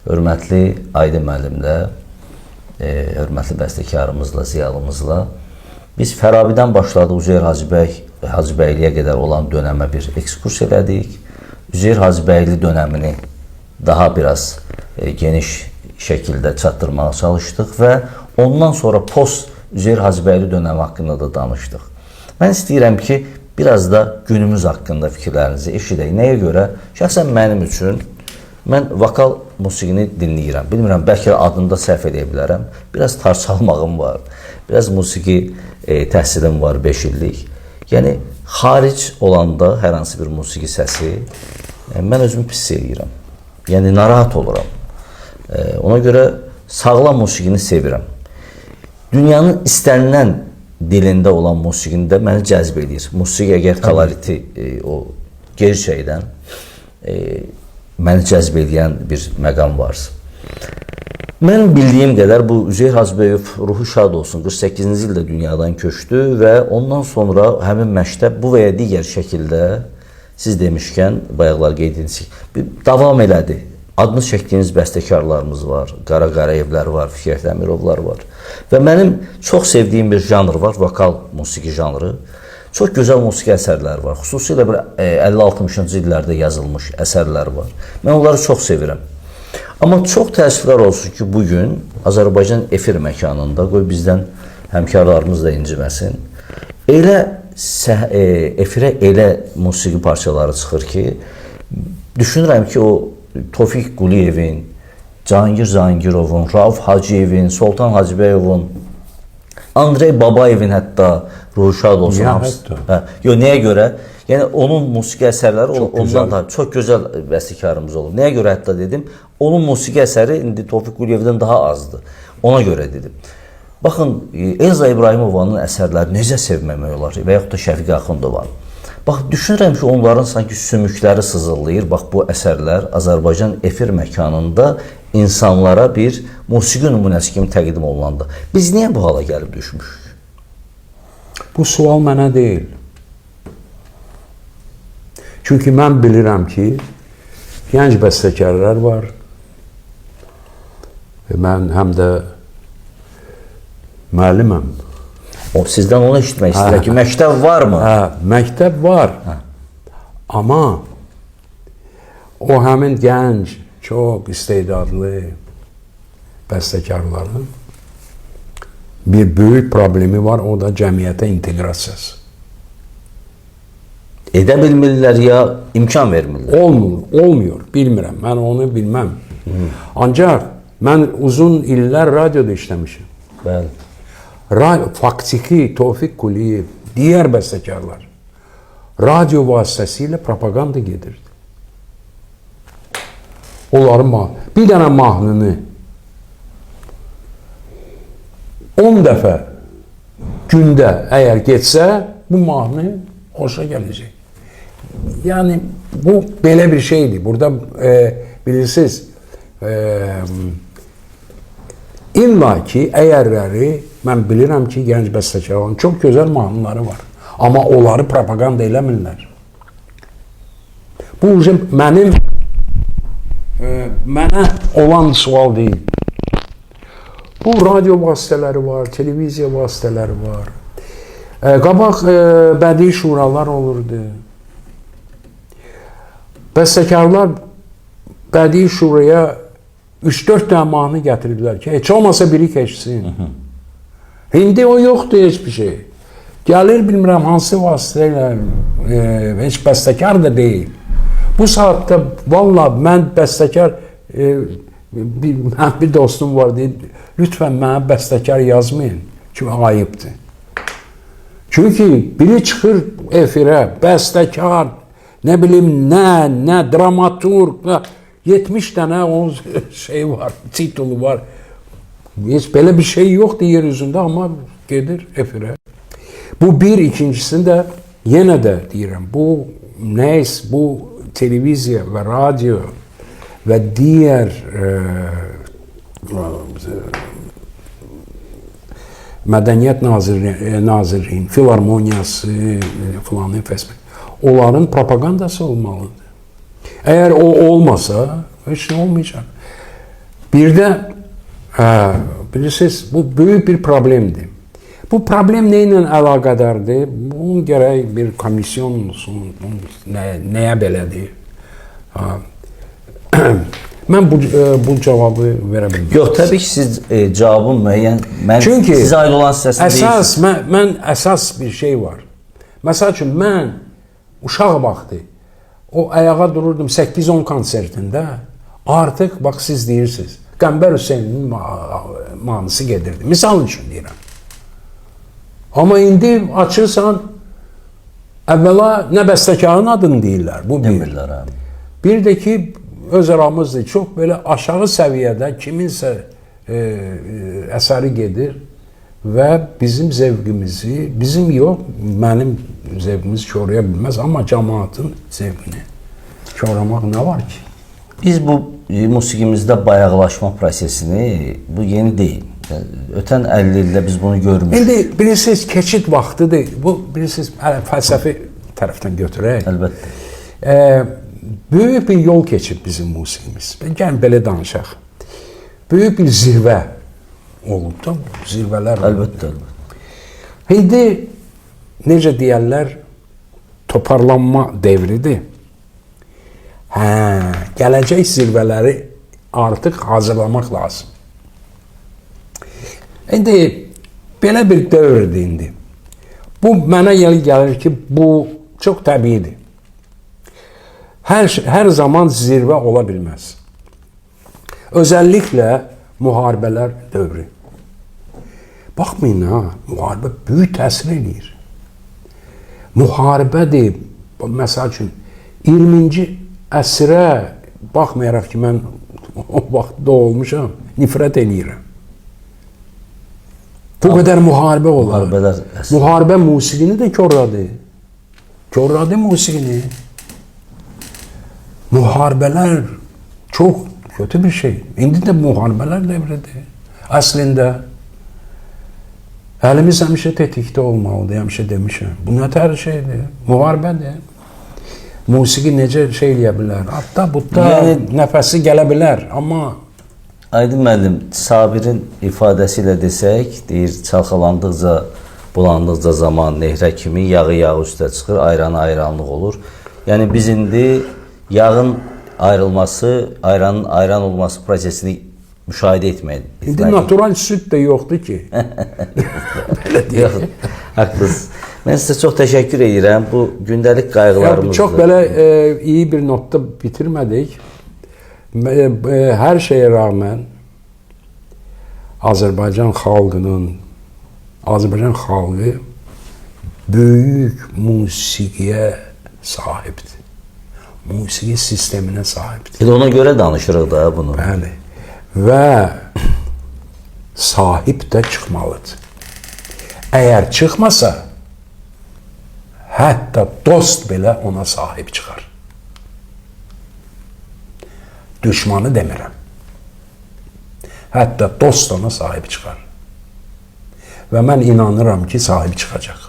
Hörmətli Aydın müəllimlə, hörmətli bəstəkarımızla, ziyalımızla biz Fərabidən başladıq Üzeyir Hacıbəyliyə qədər olan dönəmə bir ekskursiya elədik. Üzeyir Hacıbəyli dönəmini daha biraz geniş şəkildə çatdırmağa çalışdıq və ondan sonra post Üzeyir Hacıbəyli dönəmi haqqında da danışdıq. Mən istəyirəm ki, biraz da günümüz haqqında fikirlərinizi eşidək. Nəyə görə? Şəxsən mənim üçün, mən vokal musiqini dinləyirəm. Bilmirəm, bəlkə adını da səhv eləyə bilərəm. Biraz tar çalmağım var. Biraz musiqi təhsilim var 5 illik. Yəni, xaric olanda hər hansı bir musiqi səsi, mən özümü pis eləyirəm. Yəni, narahat oluram. Ona görə sağlam musiqini sevirəm. Dünyanın istənilən dilində olan musiqini də məni cəzb eləyir. Musiqi əgər koloriti o gerçəkdən məni cəzb eləyən bir məqam varsa. Mən bildiyim qədər bu Üzeyir Hacıbəyov ruhu şad olsun 48-ci ildə dünyadan köçdü və ondan sonra həmin məktəb bu və ya digər şəkildə siz demişkən bayaqlar qeyd etdiniz bir davam elədi. Adını çəkdiyiniz bəstəkarlarımız var, Qara Qarayevlər var, Fikrət Əmirovlar var. Və mənim çox sevdiyim bir janr var, vokal musiqi janrı. Çox gözəl musiqi əsərləri var. Xüsusilə bir 50-60-cı illərdə yazılmış əsərlər var. Mən onları çox sevirəm. Amma çox təəssüflər olsun ki, bugün Azərbaycan efir məkanında, qoy bizdən həmkarlarımız da inciməsin, elə efirə elə musiqi parçaları çıxır ki, düşünürəm ki, o Tofiq Quliyevin, Cahangir Zahangirovun, Rauf Hacıyevin, Soltan Hacıbəyovun, Andrey Babayevin hətta ruhu şad olsun. Niyə hamısı. hətta? Hə, yo, nəyə görə? Yəni onun musiqi əsərləri Çox ondan gözəl. daha çox gözəl bəstəkarımız olub. Nəyə görə hətta dedim? Onun musiqi əsəri indi Tofiq Quliyevdən daha azdır. Ona görə dedim. Baxın, Elza İbrahimovanın əsərləri necə sevməmək olar və yaxud da Şəfiq Axundovanın. Bax, düşünürəm ki, onların sanki sümükləri sızıldayır. Bax, bu əsərlər Azərbaycan efir məkanında insanlara bir musiqi nümunəsi kimi təqdim olunanda. Biz niyə bu hala gəlib düşmüşük? Bu sual mənə deyil. Çünki mən bilirəm ki, gənc bəstəkarlar var. Və mən həm də müəlliməm. O, sizdən onu eşitmək istəyirəm ki, məktəb varmı? Hə, məktəb var. Amma o həmin gənc, çox istedadlı bəstəkarların bir böyük problemi var, o da cəmiyyətə inteqrasiyası. Edə bilmirlər ya imkan vermirlər? Olmuyor, bilmirəm. Mən onu bilməm. Ancaq mən uzun illər radioda işləmişəm. Bəli. Faktiki Tofiq Quliyev, digər bəstəkarlar radio vasitəsilə propaganda gedirdi. Onların bir dənə mahnını 10 dəfə gündə əgər getsə, bu mahnı xoşa gələcək. Yəni bu belə bir şeydir. Burada bilirsiniz, illa ki, əgərləri, mən bilirəm ki, gənc bəstəkarların çox gözəl mahnıları var. Amma onları propaganda eləmirlər. Bu mənim mənə olan sual deyil. Bu radio vasitələri var, televiziya vasitələri var. Qabaq bədii şuralar olurdu. Bəstəkarlar bədii şuraya 3-4 dənə mahnı gətirdilər ki, heç olmasa biri keçsin. İndi o yoxdur heç bir şey. Gəlir bilmirəm hansı vasitə ilə, heç bəstəkar da deyil. Bu saatda valla mən bəstəkar, mənim bir dostum var, deyir, lütfən mənə bəstəkar yazmayın, çünki ayıbdır. Çünki biri çıxır efirə, bəstəkar, nə bilim nə, dramaturq, nə, 70 dənə onun şey var, titulu var. Heç belə bir şey yoxdur yer üzündə, amma gedir efirə. Bu bir, ikincisini də yenə də deyirəm, bu nəysə, bu televiziya və radio və digər Mədəniyyət Nazirliyinin, filarmoniyası, filanı, fəsbə, onların propagandası olmalıdır. Əgər o olmasa, heç nə olmayacaq. Bir də bilirsiniz, bu böyük bir problemdir. Bu problem nə ilə əlaqədardır? Bunun gərək bir komisyon olsun, nəyə belədir? Mən bu cavabı verə bilmərəm. Yox, təbii ki, siz cavabın müəyyən, mən Çünki sizə aid olan hissəsini əsas mən əsas bir şey var. Məsəl üçün mən uşaq vaxtı o ayağa dururdum 8-10 konsertində. Artıq bax siz deyirsiniz, Qəmbər Hüseyninin mahnısı gedirdi. Misal üçün deyirəm. Amma indi açırsan, əvvəla nə bəstəkarın adını deyirlər. Bu bir. Demirlər, hə. Bir də ki, öz aramızdır, çox belə aşağı səviyyədə kiminsə əsəri gedir və bizim zevqimizi, bizim yox, mənim zevqimizi koraya bilməz, amma cəmaatın zevqini koramaq nə var ki? Biz bu musiqimizdə bayaqlaşma prosesini, bu yeni deyil. Ötən 50 ildə biz bunu görmüşük. İndi bilirsiniz, keçid vaxtıdır. Bu, bilirsiniz, fəlsəfi tərəfdən götürək. Əlbəttə. Böyük bir yol keçib bizim musiqimiz. Gəlin belə danışaq. Böyük bir zirvə olub da, zirvələr olub. Əlbəttə, əlbəttə. İndi necə deyərlər, toparlanma devridir. Hə, gələcək zirvələri artıq hazırlamaq lazım. İndi belə bir dövrdür indi. Bu mənə gəlir ki, bu çox təbiidir. Hər zaman zirvə ola bilməz. Özəlliklə müharibələr dövrü. Baxmayın ha, müharibə böyük təsir eləyir. Müharibədir, məsəl üçün 20-ci əsrə baxmayaraq ki, mən o vaxt doğulmuşam, nifrət eləyirəm. Bu qədər müharibə olar. Müharibə musiqini də korladı. Korladı musiqini. Müharibələr çox kötü bir şey. İndi də müharibələr devridir. Əslində əlimiz həmişə tetikdə olmalıdır, həmişə demişəm. Bu nə tər şeydir? Müharibədir. Musiqi necə şey eləyə bilər? Hatta butta Yəni, nəfəsi gələ bilər, amma Aydın müəllim, Sabirin ifadəsi ilə desək, deyir, çalxalandıqca, bulandıqca zaman nehrə kimi yağı yağı üstə çıxır, ayranı ayranlıq olur. Yəni biz indi yağın ayrılması, ayranın ayran olması prosesini müşahidə etməliyik. İndi natural süd də yoxdur ki. Belə deyək. Yox, haqlısınız. Mən sizə çox təşəkkür edirəm. Bu gündəlik qayğılarımızdır. Çox belə iyi bir notda bitirmədik. Hər şeyə rağmen Azərbaycan xalqı böyük musiqiyə sahibdir. Musiqi sisteminə sahibdir. Elə ona görə danışırıq da bunu. Bəli. Və sahib də çıxmalıdır. Əgər çıxmasa, hətta dost belə ona sahib çıxar. Düşmanı demirəm. Hətta dost ona sahib çıxar. Və mən inanıram ki, sahib çıxacaq.